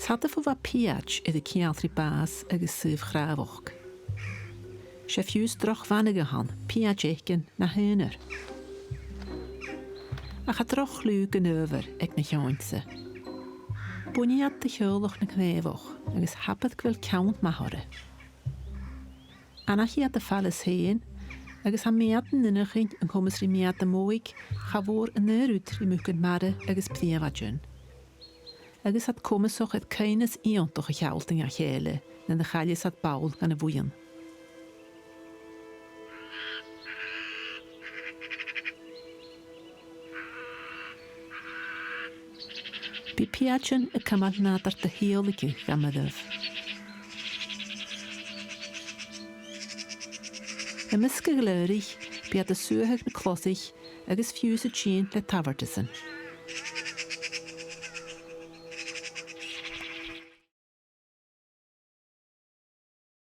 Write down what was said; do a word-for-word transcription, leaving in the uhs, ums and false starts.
Is fhada bho bha piaid air a ceangal ri bàs agus suidheachadh chràbhach. 'S e fiù 's droch mhanaidh a th' ann, piaid fhaicinn na h-aonar. Ach tha droch chliù gun adhbhar aig na h-eòin-sa. Buinidh iad do theaghlach nan cnàmhach agus tha e ag ràdh gu bheil ceann math orra. Anachaidh iad am fàileadh fhèin, agus tha meud an eanchainn an coimeas ri meud a' mhodhaig, cha mhòr an aon rud ri mucan-mara agus prìomhaidean. Agus tha iad comasach air coibhneas iongantach a shealltainn dha chèile, nuair a chailleas iad ball dhan a' bhuidheann. Bidh piaidean a' cumail nàdar de thìodhlaigeadh gam mharbh. Am measg a' ghlèidhridh, bidh iad a' suathadh na closaich agus fiù 's a' tighinn le tabhartasan.